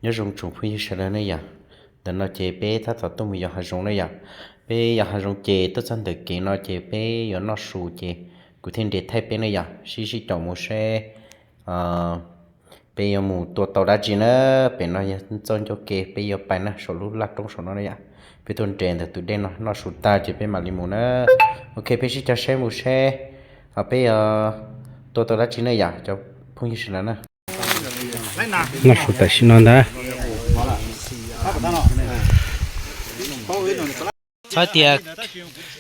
Nyob zoo tsoom phooj ywg sawv daws ne yom. Ntawm no ces peb tab tom tuaj mus yos hav zoov ne yom. Peb yos hav zoov ces tuaj txog ntawm kev no ces peb yuav noj su ces kuv thiaj nres thaij peb ne yom, sib sib caum mus seb peb yuav mus tua tau dab tsi na. Pem no yog txoj ncauj ke peb yuav pais na, saum lub laj roob saum no ne yom. Peb tuaj nres ntawm tus dej no noj su tag ces peb mam li mus na. Ok, peb sib cog seb mus seb peb yuav tua tau dab tsi ne yom cov phooj ywg sawv daws na. Noj su tam sim no ntag. Txhob tias,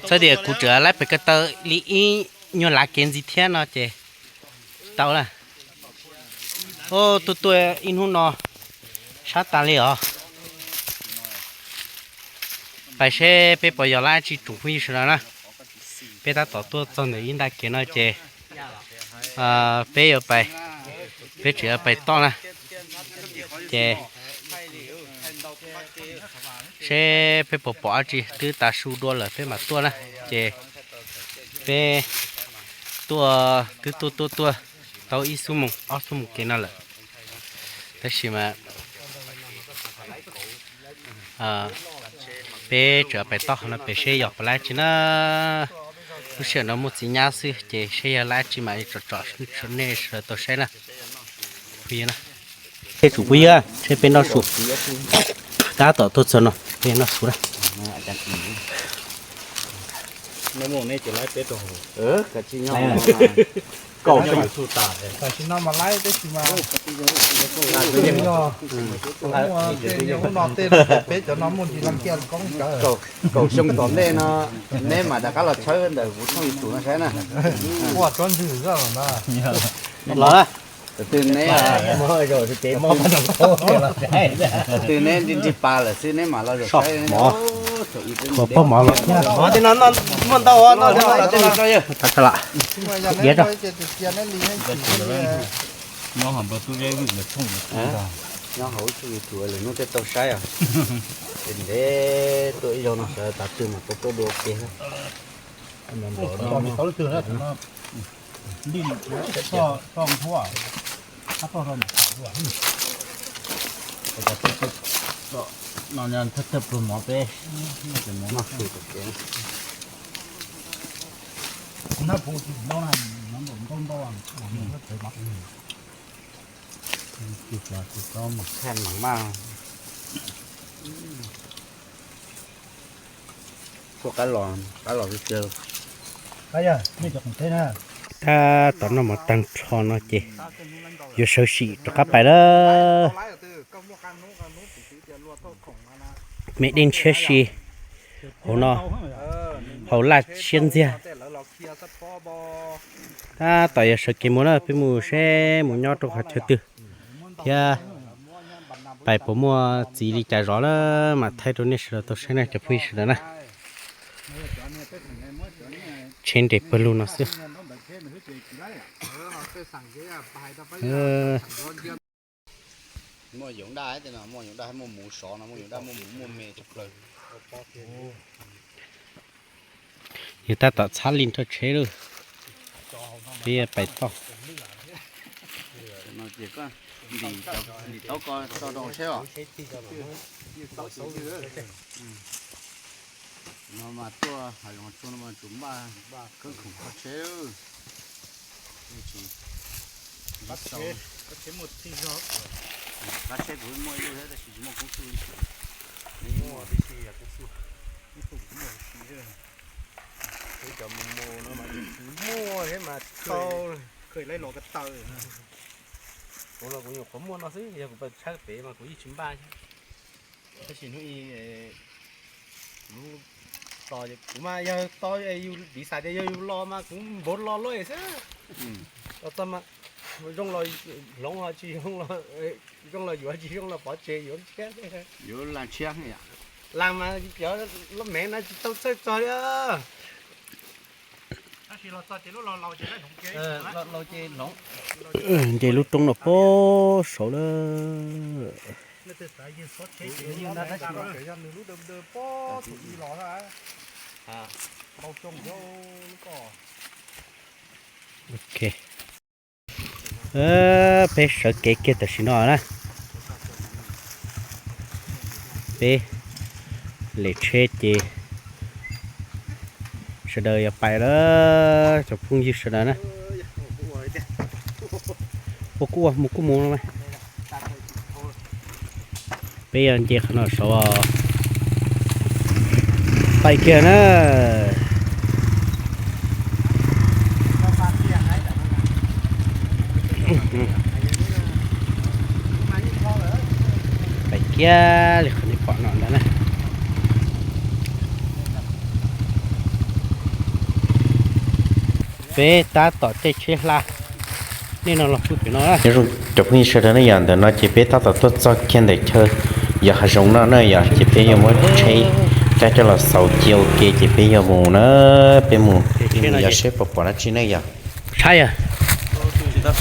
txhob tias kuv tseem laib pem ko taw li ib nyuag lav kev ntxiv thiab no ces tau lawm. Tuaj tuaj ib hnub no sab tas li os. Pais seb peb puas yos dab tsi tsoom phooj ywg sawv daws na. Peb tab tom tuaj txog ntawm ib nta kev no ces peb yuav pais, peb tseem yuav pais toj na. Ces seb peb puas pom dab tsi, twb tas su dua lawm peb mam tuaj na. Ces peb tuaj, twb tuaj tuaj tuaj tau ib xuab moos ob xuab moos kev no lawm, tab sis mas peb tseem pais toj qhov no pem seb yog puas laib tsi na. Lub sij hawm no muaj txiv nyab xwb ces seb yog laib tsi mam tsom tsom nej sawv daws tau saib na. Phooj ywg na, seb tsoom phooj ywg seb peb noj su, tab tom tuaj txog no peb noj su na. Tam sim no mas laib tab sis mas tej nyuag ub no tej no peb cov no muaj ntsis lag kiaj koob kawg. Kaum xyoo tom ntej no neb mam rov qab los tshawb ntawm kuv thooj YouTube no saib na. Ua tsob ntswg zoj los na. Los na. Tus twg neb, tus twg neb nrig nrig pas lawm xwb neb mam los zaum saib. Ua pab mov los. Mov tej no muaj ntau no. Diav tso. Nyob hauv ub tsuj YouTube lwm hnub thiaj tau saib os. Ces ntev tuaj ib zaug no sawv daws tav twg mas tuaj tuaj dua ua ke. No thawj thawj pluag mov peb noj su tom kev. Tus tus tus tus mas khaj mam maj. Tuaj qab los, qab los tiag. Tab tom noj mov tag nrho no ces yuav sawv sim rov qab pais lawm. Me dej ntshiab si hauv no, hauv laj siab ntxiag. Tab tom yuav sawv kev mus na, peb mus seb mus nyob rau qhov chaw twg thiab pais puas muaj txiv li cas zov na, mam thaij rau nej sawv daws tau saib na cov phooj ywg sawv daws na. Tsheb nres pawg lug no xwb. Muaj yoov daj, muaj yoov daj, muaj muv sov no, muaj yoov daj, muaj muv, muaj me tshaj plaws. Yog tab tom txhab li nrog tsheb lawm, peb pais toj. Ntim taub ko tso rau seb os. No mas tuaj hav zoov tsuag no mas tsum npaj khawb khoom kho tsheb. Qab tsheb kuv muaj ib lub thiab tab sis tsis muaj koob txuj li. Peb cov mus mus no mas tsis muaj thiab mas tau. Kuv los kuv nyuam qhuav muaj no xwb, yog kuv pais tshawb pem mas kuv yeej tsis npaj thiab. Tab sis hnub i kuv tos, kuv mas yog tos yus piv xam tias yog yus los mas kuv npau los luaj xwb. Los txog mas zoo los hloov, tsis zoo los yuav, tsis zoo los pov tseg yuav tshiab. Yuav lag tshiab, lag mas cov loj mev no tsis tau txhawj txog li. Nce lub roob no pem saud lawm. Ok. Peb sawv kev kiag tam sim no na. Peb lem tsheb ces sawv daws yuav pais lawm, cov phooj ywg sawv daws na. Ua kuj ua, mus kuj mus. Peb yuav nce qhov no saud, pais kiag na. Pais kiag li qhov nej pom no ntag na. Peb tab tom caij tsheb hla, nej no los pw pem no. Nyob zoo cov phooj ywg sawv daws na yom, ntawm no ces peb tab tom tuaj txog kiag ntawm chaw yos hav zoov no na yom, ces peb yuav muab tsheb cab coj los xaus cia ua ke ces peb yuav mus na, peb mus yos seb puas pom dab tsi na yom. Sab yog? Tsis tau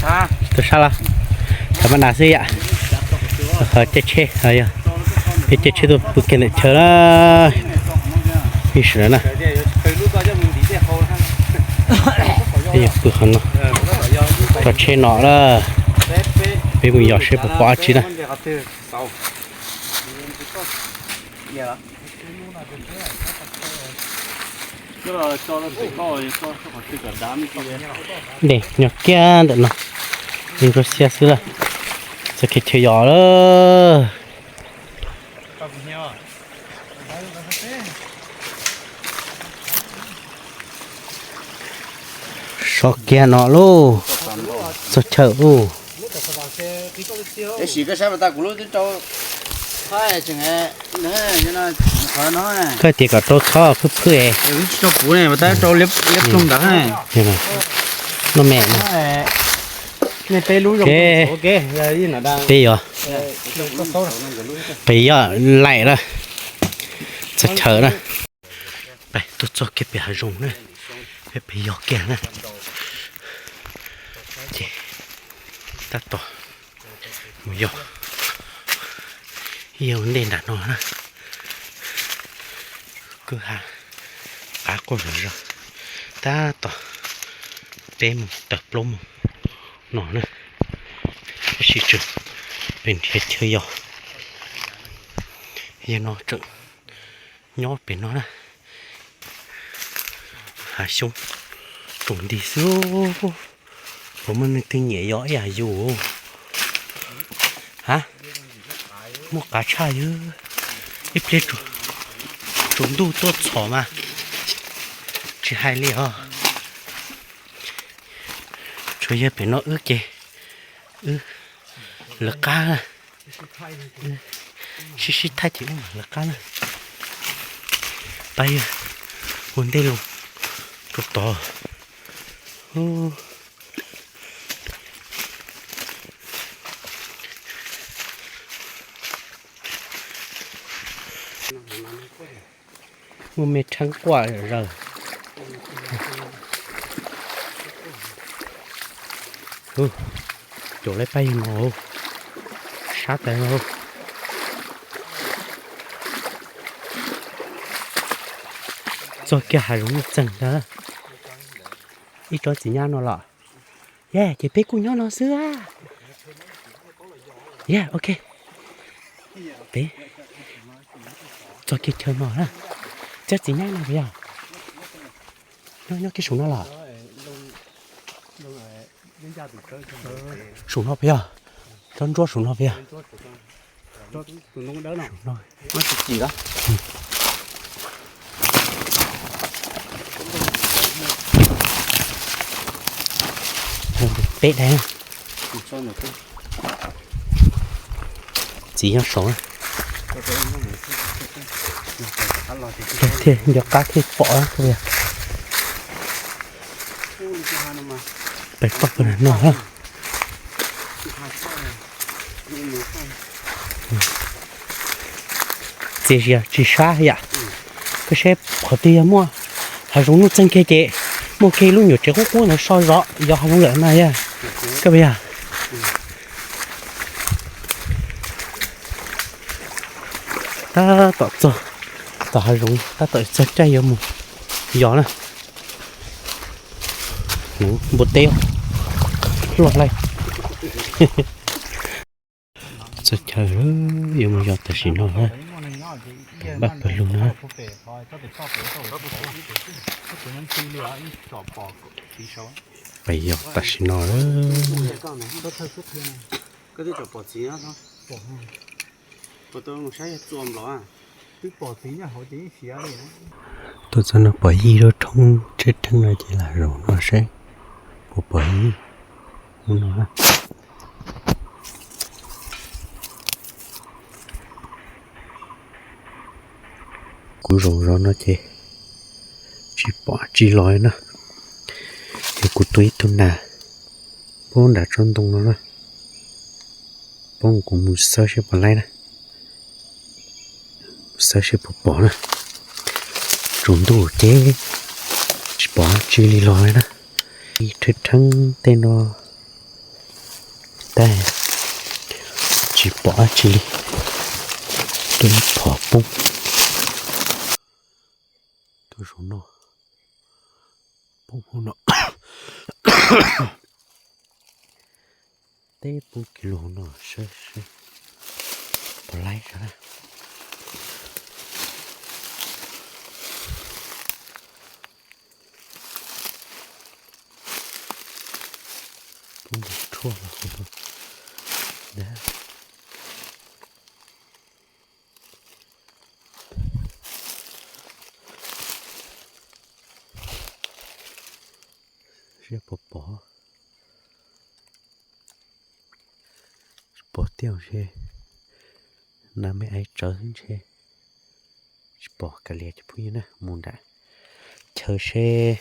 sab los, thaum maj nas xwb yom. Qhov caij tsheb, peb caij tsheb tuaj pw kiag ntawm chaw na. Peb sawv daws na, peb yuav pw qhov no, tso tsheb no na, peb mus yos seb puas pom dab tsi na. Dej nyob kiag ntawm no, ntsuab xiab xwb lawm, txoj kev chaw yos lawm. Sov kiag no lauj, txog chaw lauj. Koj tias kom rau txhob phwj phwj, tsis rau kuv ne, mas tab rau liab ploog ntawd. No me, nej peb lub zoo, peb yuav, peb yuav laim na, txog chaw na. Peb tuaj txog kiag pem hav zoov na, peb pem yos kiag na. Ces tab tom mus yos, yog ntej nram no na, kwj ha qab quaj zom zaws. Tab tom peb mus tawm plaub moos no na, tab sis tseem pem nrhiav chaw yos. Yog no tseem nyob pem no na, hav xyoob tsaus nti xwb. Puas muaj neeg twg nyiam yos ib yam yus? Ha, muaj qav tshaj yog ib pliag tsaus ntuj tuaj txhom mas tsis hais li os. Tsuas yog pem no wb ces wb lawv qab, sib sib thaij ces wb mam lawv qab na. Pab yog ua ntej los rau tod. Muaj me rheeb quaj zom zaws. Caum lawv pab yawg no, sab tas. Txog kiag hav zoov nuj txeeg ntag. Ib tsob txiv nyab no los. Yog ces peb kuj nyob no xwb. Yog, ok. Peb txog kiag chaw no na. Tsob txiv nyab no puas yog? Nyob kiag saum no los? Saum no puas yog? Tsob ntsuab saum no puas yog? Peb daim. Txiv nyob saud. Thiaj nco qab thiaj pom. Peb poj pw no. Txias zias tsis sab yam. Koj saib qhov twg yog muaj hav zoov nuj txeeg kiag ces muaj kiag lub nyuam tsev qub qub ntawd so zov yos hav zoov lawm na yog. Koj puas yog? Tab tom txog tom hav zoov, tab tom txog caij yuav mus yos na. Npua teb loj laij. Txog chaw yuav mus yos tam sim no na. Npaj pawg lug na. Pais yog tam sim no. Tuaj txog no pom yij rau thoob tsheb rheeb no ces lam zaum no seb puas pom yij ub no. Kuv zaum zov no ces tsis pom tsis los li na. Ces kuv tua ib tug nas poob nram tsob ntoo no na. Poob kuv mus xawb seb puas laib na. Mus xawb seb puas pom na. Tsaus ntuj ces tsis pom dab tsi li los li na. Ib thwb rheeb tej no tag tsis pom dab tsi li. Tuaj ib phom poob. Tuaj zaum no poob hauv no. Teb poob kiag lug no seb puas laib sab na. Poob ntau tshuaj los hauv no. Seb puas pom. Tsis pom tiag ntshe, nas me aiv tsawv xwb ntshe. Tsis pom, kav liam cov phooj ywg na, mus nram chaw seb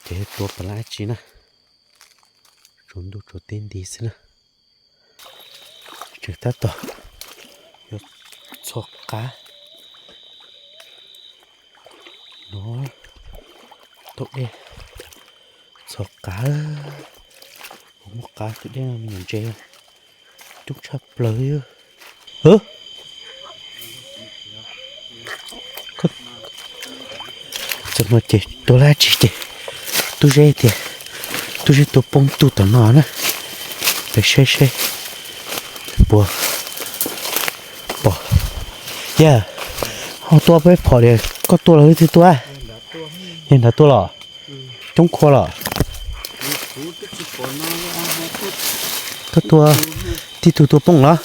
ces tua puas laib dab tsi na. Tsaus ntuj tsaus teb nti xwb na. Tseem tab tom yuav txhos qav no, tau dej txhos qav, muab qav tus dej no me nyuam ntses coob tshaj plaws. Txog no ces tua dab tsi ces tub zeb tias tub zeb tua poob tug tom no na. Peb saib seb puas pom. Yog ho tua peb phom tias koj tua los wb twg tua? Yog nrad tua los? Coob khua los? Koj tua tib tug tua poob los?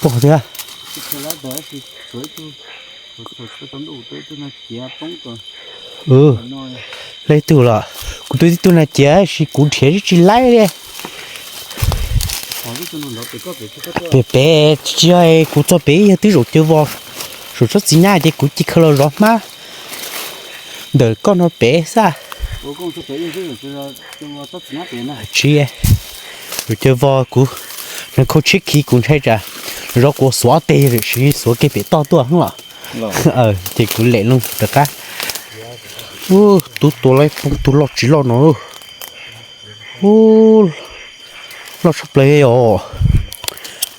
Poob tiag. Leej twg los? Kuv tua tib tug nas ciav sis kuv nrhiav tsis laib li. Pem pem tsis yog, kuv txog pem yog twb zaum caw vos, zaum tsob txiv nyab ces kuv cia li khaws los zov hmab ntawm koj no pem xwb. Tsis, zaum caw vos kuv, nws khau tshiab khiv kuv ntshai tsam zov kuv xuav teg lawm sis xuav kiag pem toj tuaj los. Ces kuv lem loo rov qab. Ub, tub tua laib poob tug loj tsis loj no. Ub, loj tshaj plaws os.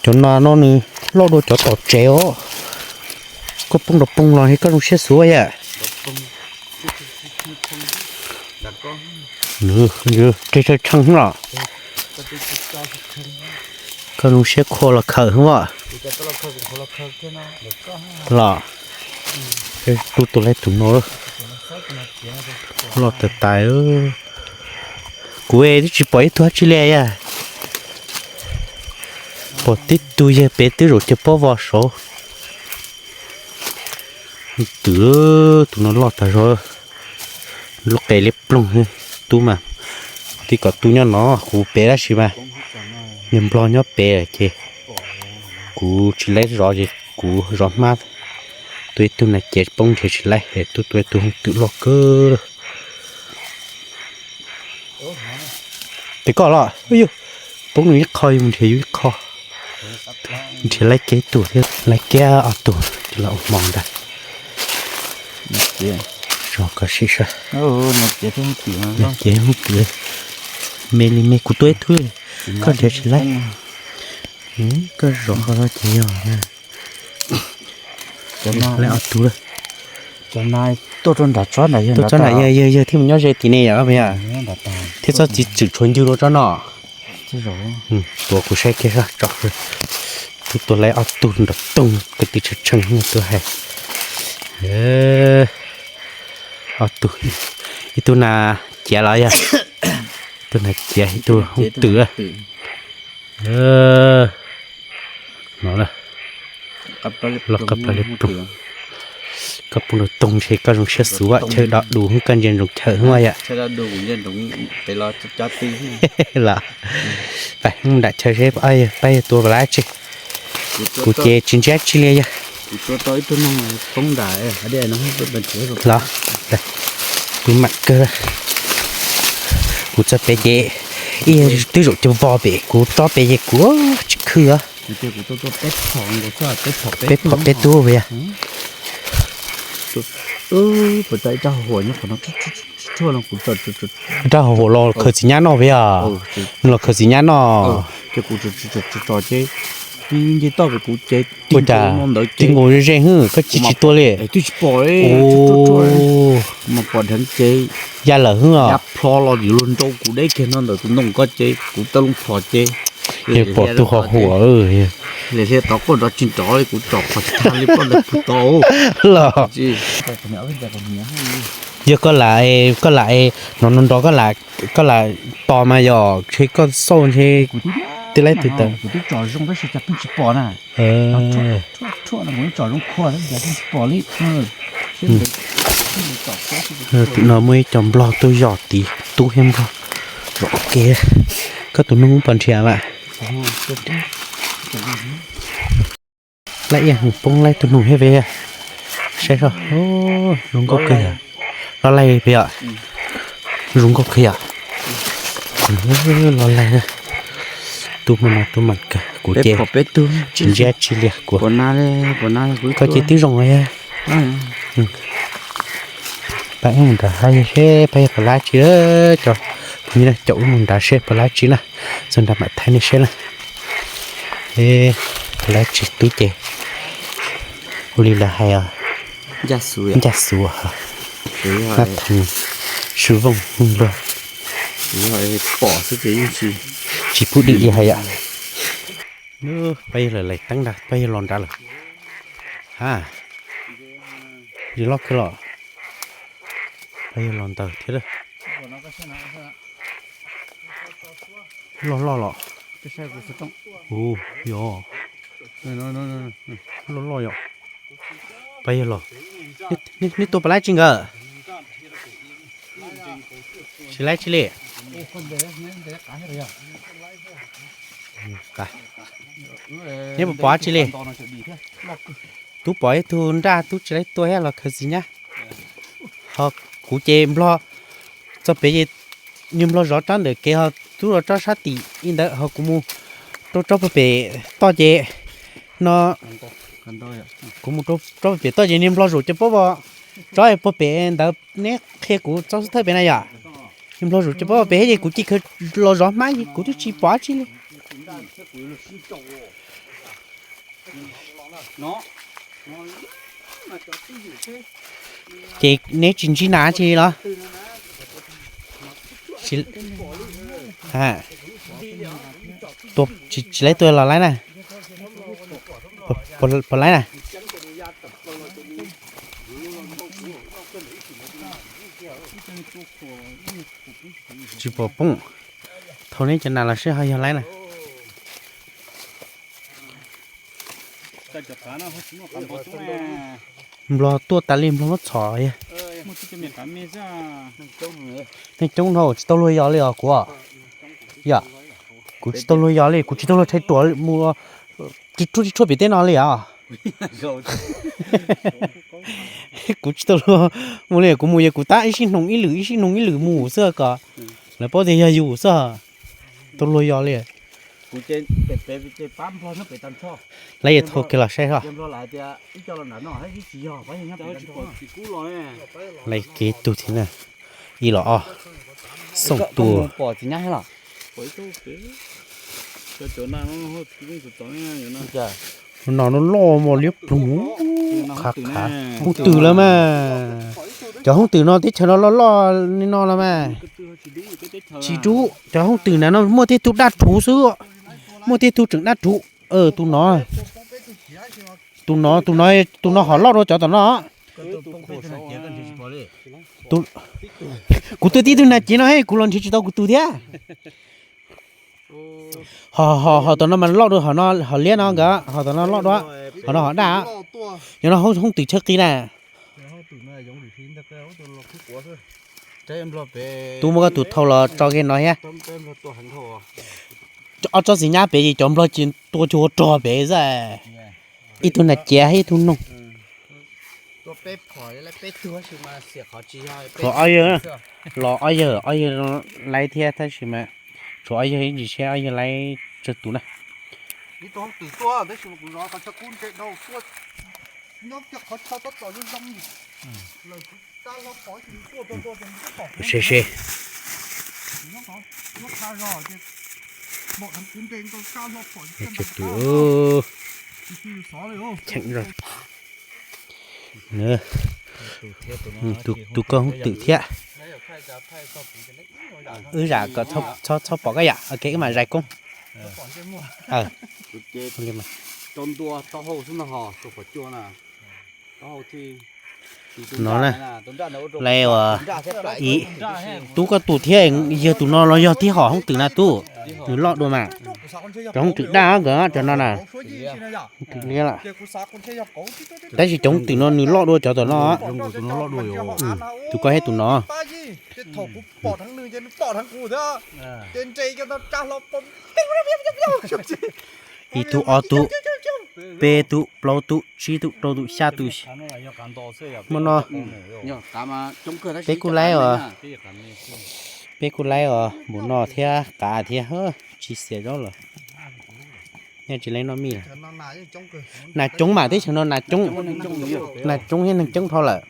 Cov nas no nws loj dua cov tom tsev os. Koj poob nrov poob los koj zoo siab xuav yam. Nws qi tsawg tsheej los? Koj zoo siab khua los khawm hwv. Los, tub tua laib tus no, loj tas tas. Kuv twb tsis pom ib tug dab tsi li yam. Pom tib tug yawg pem twb zaum caw pob vos saud. Twm, tus no loj tas zog, lub qe liab ploog. Tub mas, tib kom tub nyob no, kuv pem tab sis mas niag nplog nyob pem lawm ces kuv tsis laib zov ces kuv zov hmab. Tua ib tug nas ciav poob nrhiav tsis laib, tub tua ib tug hooj twm loj kawg. Tes koj los, poob nws ib qho, yus nrhiav yus ib qho. Nrhiav laib kiag ib tug thiab, laib kiag ob tug los ua hmo ntag. Tso koj sim saib. Ces hooj twm me li me, kuv tua ib tug, koj nrhiav tsis laib. Koj zov qhov no ces yog. Laib ob tug lawm. Tuaj tsob nram yawg, yawg thiaj mus nyob ze tim ne yom, thiab txhob txiv txwm tshuav ncw rau tsob no. Tuav kuv saib kiag tso. Kuv tua lawm ob tug nram toog, ko tw tshee tshee tuaj hais. Ob tug, ib tug nas ciav los yog, ib tug nas ciav, ib tug hoob twm. No, los qab plab li ploog. Koj pub nram toog ntshe koj zoo siab xus, chaw do dus koj ntsia ntsoov chaw hwv yom. Los, peb mus nram chaw seb pab yawg tua pab dab tsi. Kuv ces tsis ntsia tsi li yog. Los, kuv mam kawg, kuv txog pem ces ib twb zaum cov vog pem, kuv txog pem ces kuv tsis khw os. Peb phom peb tub yog. Rab hauv los khaws txiv nyab noj yog, los khaws txiv nyab noj. Ua cas tib nkaus ze ze hwb, koj cia tsis tua li. Mus pom dheev ces ya lawm hwb os. Plho los yuav luag nrau kuv deb kiag no ntawm tus ntoo ko ces kuv taw loo plho ces pom tus ho huam li, hlias tod quaj nrov tsis nrov li, kuv tsom qhov tsis tag li poj ntawd pug tau los. Yog koj lam, koj lam, no no nrov koj lam, koj lam tos mas yog ntshe koj xauj ntshe twb laib twb tawm. Tim no muaj ib co nplog tuaj yos tid, tub thiab nplog zom ke. Koj tus noog pom nrhiav mas. Laib ib hnub poob laib tus noog thiab ve. Saib soj, zoo nkauj kawg yom. Los laij peb yom. Zoo nkauj kawg yom. Los laij. Tub hmo no tub mas kawg, kuv ces tsis ntsia tsis lias kuv. Koj ces twb zoo li. Pab wb mus nram hav seb pab yog pom dab tsi. Cov, caum wb mus nrad seb pom dab tsi na. Txog nrad mam thaij nej seb na. Pom dab tsi tub ces ua li lawv hais os, ncaj xus, nab thoo, sw vooj luag. Tsis pub dim li hais yom. Pab yawg lawv laim teeb nrad, pab yawg los nrad lawm. Ha, yawg loj kawg los. Pab yawg los ntawd thiab. Loj loj los. Yog, loj loj yom. Pab yawg los. Nej tua pom dab tsi nkawd? Tsis laib tsi li. Nej puas pom dab tsi li? Tub pom ib tug nraj tub tsis laib tua thiab los khaws txiv nyab. Ho kuv ces nplog txog pem ces niag nplog zov tsob ntawm kev ho tub los tsob sab tim ib ntawd ho kuv mus rau tsob pem toj ces no, kuv mus rau tsob pem toj ces niag nplog zaum cov pob vos tsob puag pem ntawd neb qhia kuv tsob xub thawj pem na yom. Niag nplog zaum cov pob vos pem thiab ces kuv cia li los zov hmab ces kuv twb tsis pom dab tsi li. Ces neb tsis ntsib nas tsi los? Tsis laib tua los laib na. Puas laib na? Tsis pom poob. Thau neb cov nas los seb ho yog laib na. Nplog tuaj tas li nplog muab txhom. Neeg coob dhau tsis tau luag yos li os kuv. Yom, kuv tsis tau luag yos li, kuv tsis tau luag rhais ruam mus tib ruaj tib ruaj pem teb no li os. Kuv tsis tau luag mus li, kuv mus yog kuv tab ib sij hnoos ib lwm ib sij hnoos ib lwm mus xwb kom lawv paub tias yog yus xwb. Tau luag yos li. Lawv yog thau kiag los saib os. Lawv kev tug thiab na. Ib los ob, xooj tua. No no loj mas liab ploog. Qhav qhav hoob twm lawm mas. Cov hoob twm no teb chaws no loj loj li no los mas. Tsis rub, cov hoob twm na no muaj tej tug daj rhuv xwb. Muaj tej tug tseem daj rhuv. Tus no, tus no, tus no, tus no hom loj dua cov tom no. Kuv tua tib tug nas cev no, kuv los nrhiav tsis tau kuv tus thiab. Ho, ho, ho tom no mas loj dua, ho no ho liab no nkawd, ho tom no loj dua, ho no ho daj. Yog no hoob twm chaw qis na. Tub muab koj tus thau los tso kiag no thiab. Ob tsob txiv nyab pem ces cov nplog ces tua tsuag rog pem xwb. Ib tug nas cev ib tug noog. Tshuav ob yawg, los ob yawg, ob yawg laiv thiab tab sis mas tshuav ob yawg ib ntsis seb ob yawg laiv tsawg tus na. Se se. Tsawg tus, cheem zog. Tus koj hoob twm thiab. Wb zam kom txhob pom koj yam, ok wb mam zais koob. No na, lawv ua, tub koj tus thiab, yawg tus no los yog tib hom hoob twm na tub, nws loj dua mas. Cov hoob twm daj nkawd cov no na. Tab sis cov hoob twm no nws loj dua cov tom no. Tus koj thiab tus no. Ib tug, ob tug, peb tug, plaub tug, tsib tug, rau tug, xya tug. Hmo no peb kuj laib os, peb kuj laib os, npaum no thiab qav thiab, tsis xiam zaub lawm. Nyob tsis laib noj mij lawm. Nas coob mas teb chaws no nas coob, nas coob thiab neeg coob dhau lawm.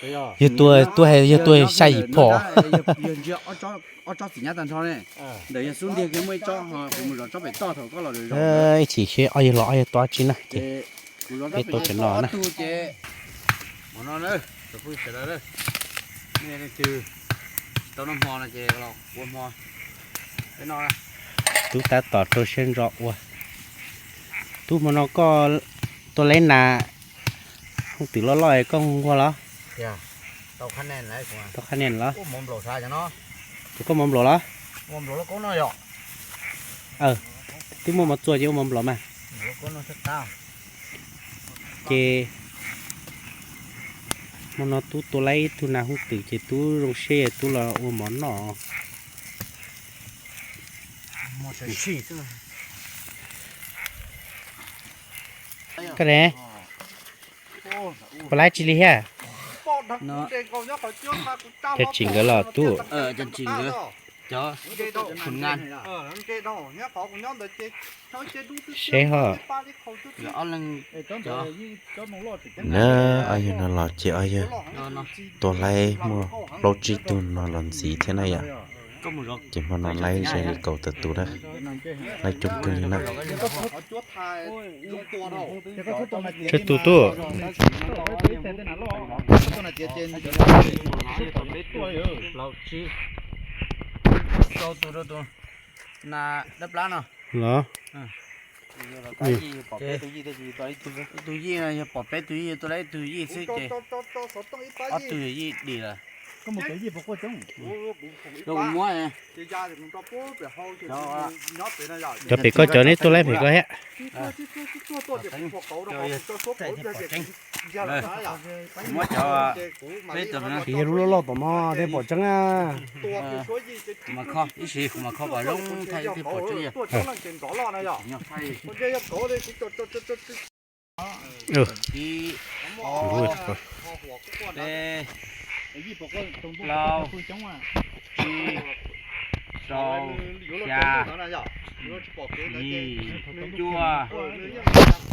Yawg tua, tua, yawg tua xya yim phom. Ib chim seb ob yawg los ob yawg tua tsi na ces peb tua cov no na. Tub tab tom rau siab ntso ua. Tub hmo no koj tua laib nas, hoob twm loj loj koj nquag los? Tau qhab nia los? Tus koj mov nplaum los? Twb muaj mov txua ces ua mov nplaum mas. Ces hmo no tub tua laib ib tug nas hoob twm ces tub zoo siab tub los ua mov noj. Koj ne, puas laib tsi li thiab? Cov tsim nkawd los tub. Seb ho. Na, ob yawg no los ces ob yawg tua laib muaj plaub tsib tug no los ntxiv thiab na yom. Ces hmo no laib ze li kaum tawm tus na, laib coob kawg li na. Tsawg tus tub? Los? Ib tug yij no yog pom peb tug yij tua laib ib tug yij xwb ces ob tug yog yij dim lawm. Cov pem koj cov neb tua laib pem koj thiab. Yog lub loj loj tom no thiaj pom tseeb na.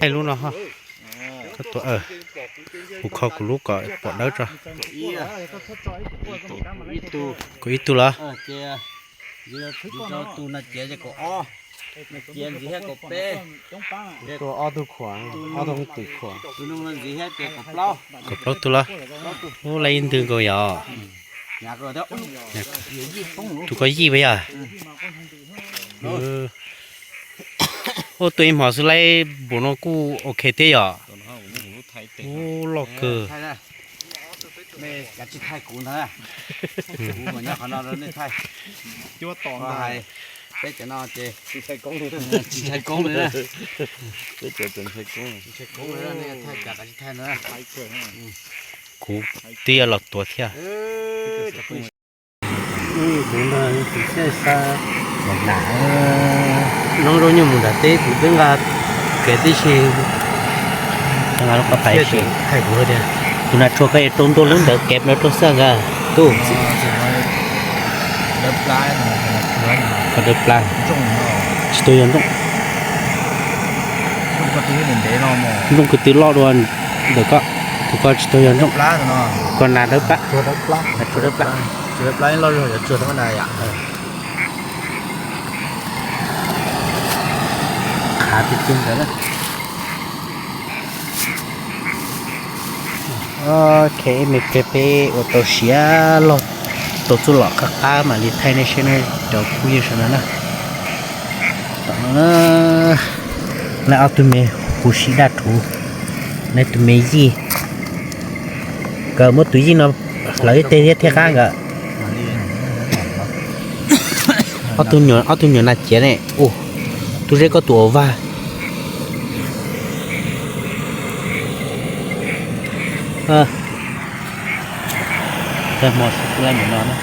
Lub no, koj tua, kuv kho kuv lub kom pom dawb tso. Kuv ib tug los? Tua ob tug khuam, ob tug twm khuam. Kaum plaub tug los? Ub, laib ib ntwg nkaus yom. Tus ko yij puas yog? Ua tus ib hmos xwb laib npaum no kuj ok thiab yom. Ub, loj kawg. Kuv twb yuav los tuav thiab. Kuv nrog tus xyab sa, kuv nam, noob zaub nyuj mus nram teb, kuv twb nqa kev tib si, nqa lub qhov pais si. Thaij kuv tias tus nas tshua koj yuav rau ntua lub ntawd kev no rau xwb nka. Tub, qhov dawb plab, tsis tau yog nplooj. Nplooj ko tw loj dua ntawm ko, tus ko tsis tau yog nplooj. Ko nas dawb plab, nas tshua dawb plab. Qhav tiag tiag ntawd na. Ok, me peb peb ua tau siav loj, tau txuj lom qab qab mam li thaij nej saib na cov phooj ywg sawv daws na. Tom no na, lawv ob tug me huv si daj rhuv, lawv tus me yij, nkawd muab tus yij no hlawv ib teg thiab thiaj qab nkawd. Ob tug nyuam, ob tug nyuam nas ciav ne, ua, tub zeb koj tus uas vag. Tag hmo sib tw mus no na,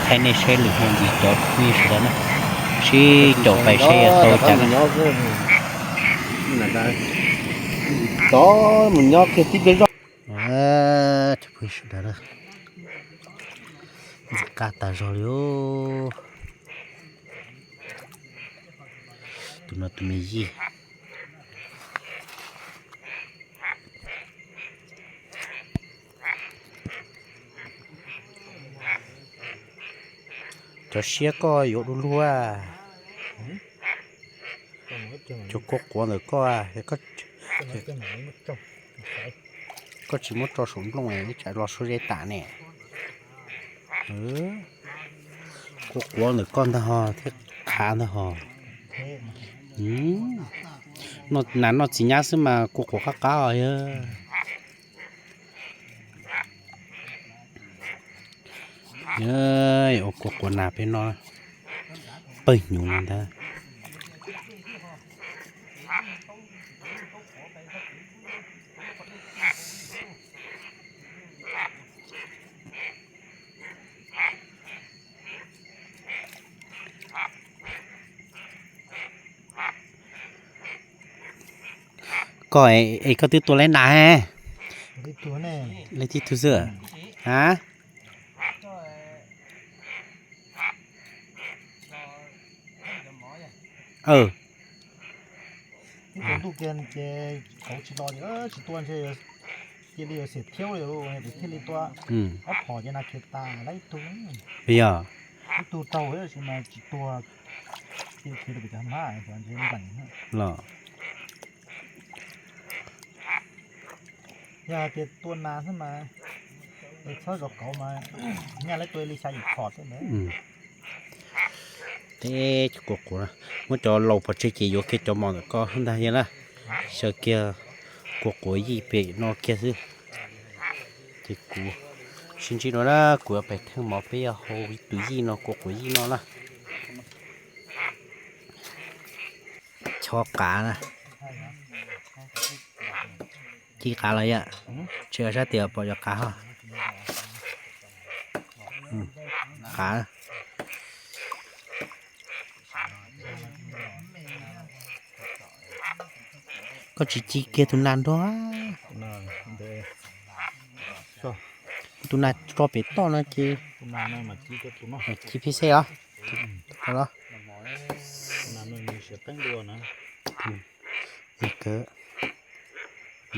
thaij nej saib lwm hmo ntxiv cov phooj ywg sawv daws na, sib caum pais seb yuav tau cas na. Cov mus nyob kiag tib pliag zoj. Cov phooj ywg sawv daws na, ntxim qab tas zog li. Tus no tus me yij. Cov siab koj yuav du lug, cov kua quav ntawm koj, koj tsis muab tso saum nplooj tsam los suab zeb tas ne. Kua quav ntawm koj ntag ho thiab, qhav ntag ho. Nas noj txiv nyab xwb mas kua quav qab qab os yog. Ua kua quav nas peb noj pawg hnyuv no ntag. Koj es koj twb tua leb nas? Leej tib tug xwb a? Ib tug ntuj kiag ces kauv tsis los, tsis tua ntshe cia li yuav xiam thiab li, thiaj li tua ob phom ces nas khiav tas lawm ib tug. Yog ib tug raug tab sis mas tsis tuag, cia li khiav rau pem cov hmab nplees los. Yog hais tias tua nas xwb mas txhob zov kauv mas nyaj lawv tua li xya yim phom xwb ntag. Teb cov kua quav, muab cov laus pov tseg ces yuav kiag cov mos ntawm ko ntag yog na. Xyaw kiag kua quav yij pem no kiag xwb. Ces kuv sib ntsib dua na, kuv yuav pem theej mov peb yuav hau tus yij no, kua quav yij no na. Chob qav na. Ci qav los yom? Tsis ua sab tias pom cov qav ho. Qav. Koj tsis ci kiag tus nas nrog. Tus nas tso pem toj no ces ci pheej xej os.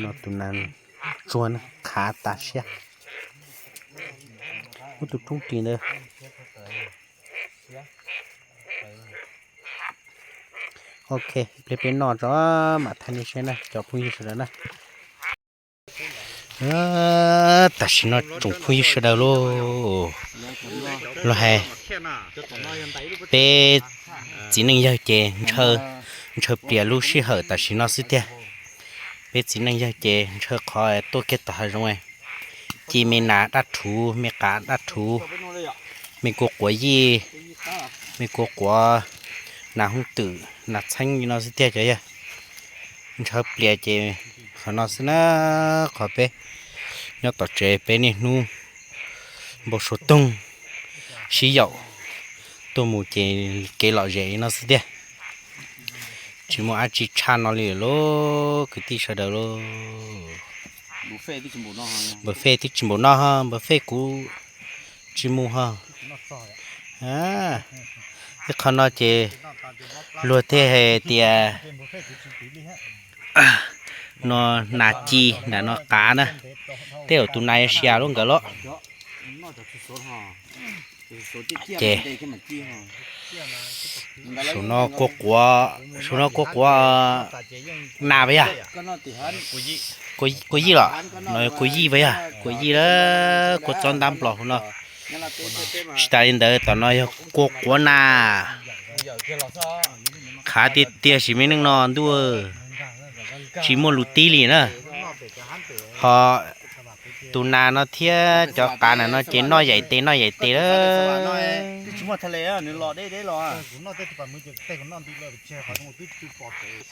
No tus nas tsuag na, qhav tas siab. Muab tus roob ris ntawd. Ok, ib pliag peb noj tso mam thaij nej saib na cov phooj ywg sawv daws na. Tam sim no tsoom phooj ywg sawv daws lauj, los hais peb txiv neej yawg ces ntshaw, ntshaw plias lub sij hawm tam sim no xwb tiag. Peb txiv neej yawg ces ntshaw qhov tuaj kiag tom hav zoov, ci me nas daj rhuv, me qav daj rhuv, me kua quav yij, me kua quav, nas hooj twm, nas txheeb li no xwb tiag cov yawg. Ntshaw plias ces qhov no xwb na, qhov peb nyob tom tsev peb niaj hnub npau suav toog sib yaum tuaj mus ces kev lom zem li no xwb tiag. Tsis muaj dab tsi tshaj no li lauj kwv tij sawv daws lauj. Npawg Fej twb tsis npaum no ho, npawg Fej kuv tsis mus ho. Ib qho no ces luag thiaj hais tias no nas ci, nram no qav na, tej zaum tus nas yuav sia lub nkawd los. Ces saum no kua quav, saum no kua quav nas pas yog, kua yij los, no kua yij pas yog, kua yij lawm, kua txob ntab nplos hauv no. Tsis tas li ntawd tom no yog kua quav nas, qhav tiag tiag sim me neej no ntuj, tsis muaj lus tib li na. Ho tus nas no thiab cov qav na no ces noj yaim tes noj yaim tes lawm.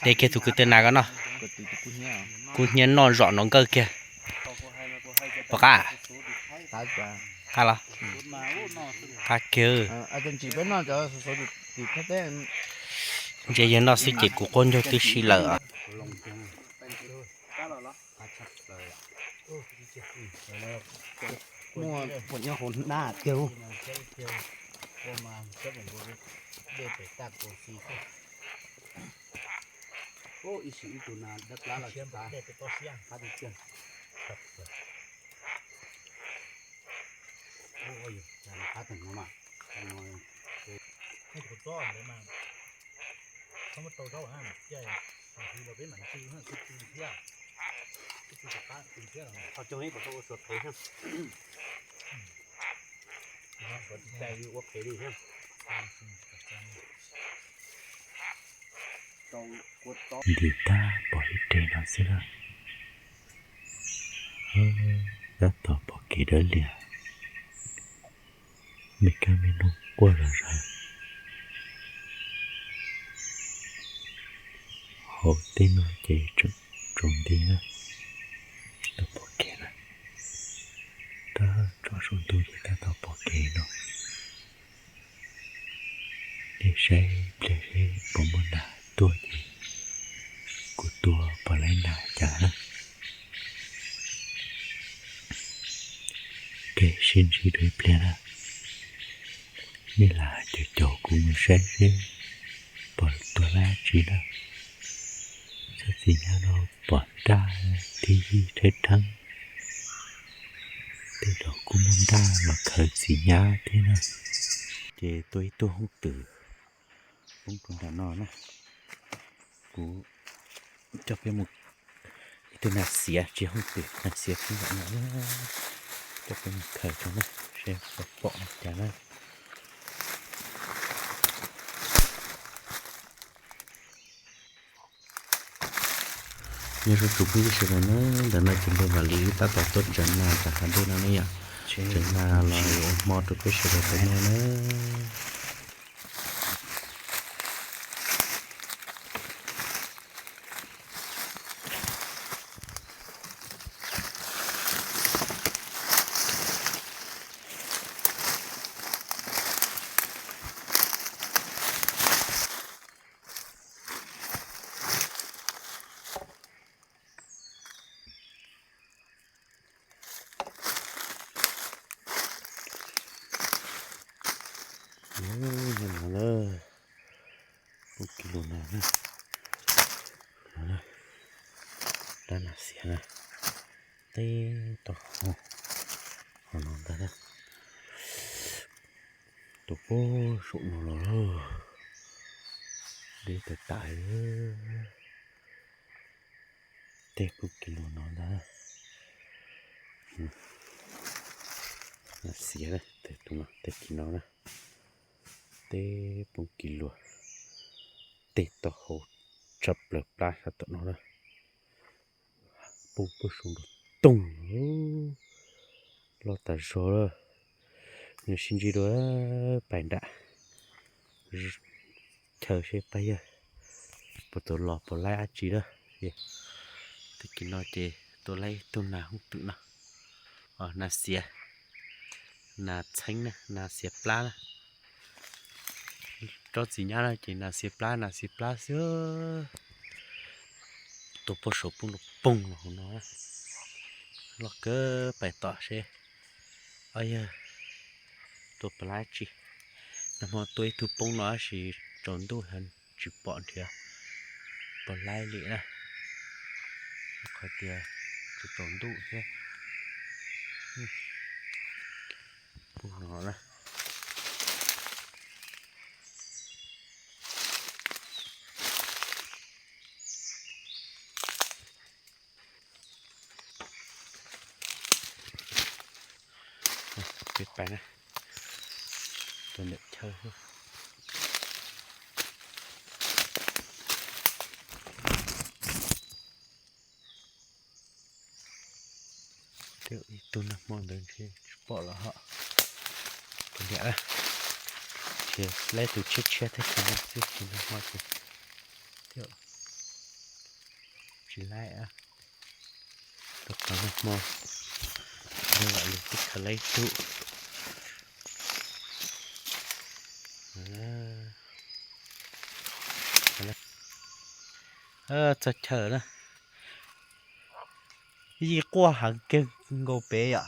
De kiag tus kwv tij nas ko noj, kub hnyiab noj zom no nkawj kiag. Puas qab? Qab los? Qab kiag. Ntsia yawg noj xwb ces kuv quab ncaug twb si lawm. Muaj puas nyob hauv na tiag. Ib sim ib tug nas dawb plab los tsis qab, qab tiag tiag. Qab tag no mas, qhov cog ib puas tau ua suav phem thiab. Ua phem li thiab. Ntim tag pom ib re no xwb na. Tab tom pom kev dawb lias, me kab me noog quaj zom zaws. Hauv tej no ces tseem tsaus nti na, tsis tau pom kev na. Tab tso saum ntuj ces tab tom pom kev no. Nej saib pliag seb puas muaj nas tuaj ces kuv tua puas laib nas cas na. Kev sib ntsib dua ib pliag na. Nej lam caum caum kuv mus saib seb puas tua laib tsi na. Txoj txiv nyab no pom nraj thib yij rheb rheeb. Tej zaum kuj muaj nraj los khaws txiv nyab thiab na. Ces tua ib tug hooj twm poob rau nram no na. Kuv coj peb mus, ib tug nas xiav tsis hooj twm, nas xiav poob nram no, coj peb mus khaws rau na, seb puas pom li cas na. Nyob zoo tsoom phooj ywg sawv daws na, ntawm no ces npawg Vam Lis wb tab tom tuaj tsaws nas nram hav dej no ne yom. Tsaws nas los yuav ua hmo rau peb sawv daws tau noj na. Nyob no lawm, poob kiag lus nas na, no na, dab nas xiav na, teb tau hov no ntag na, tus pub saum no los lawm, deb tas tas li. Tej pub kiag lus no ntag. Nas xiav na, tag kis no na, teb poob kis luag, teb tau hau tshaj plaws plab sab tom no na. Poob pug sau nrov toog, loj tas zog lawm. Nws sib ntsib dua, pais nram chaw seb pab yawg puas tau los puas laib dab tsi lawm. Tag kis no ces tuaj laib ib tug nas hooj twm no, nas xiav, nas txheeb na, nas xiav plab na. Tsob txiv nyab no ces nas xiav plab, nas xiav plab xwb. Tus pug sau poob nrov poog los hauv no, loj kawg. Pais tom seb ob yawg tua puas laib dab tsi. Nag hmo tua ib tug poob no tab sis tsaus ntuj tsis pom nrhiav puas laib li na, qhov tias tsis tsaus ntuj thiab. Pug no na. Peb pais na, tua ntawm chaw. Ib tug nag hmo ntawd ntshe tsis pom lawm hos. Tus niam, ntshe laib tus tshiab tshiab thiab tsis nag hmo ces thiaj tsis laib. Rau qhov nag hmo ntawd los lawv twb khaws laib ib tug. Txog chaw na, yij quaj heev kiag nkaus pem yom.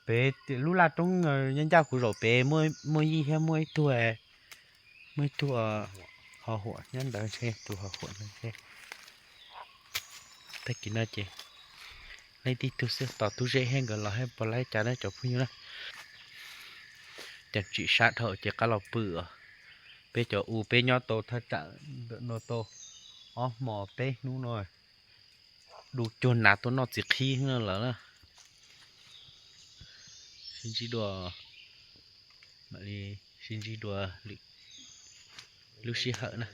Pem lub laj roob nyob ncaj kuv zaum pem muaj yij thiab muaj ib tug, muaj ib tug ho huam nyob ntawd ntshe, tus ho huam ntawd ntshe. Tag kis no ces leej tib tug xwb, tos tub zeb thiab nkawd los thiab puas laib cas na cov phooj ywg na. Ces tsim sab dhau ces qab los pw os. Peb cov u peb nyob tau thaj tsam ntawm no tau ob hmo peb hnub no, du cuag nas tuaj noj txiv qhib no lawm na. Sib ntsib dua, mam li sib ntsib dua lwm lub sij hawm na.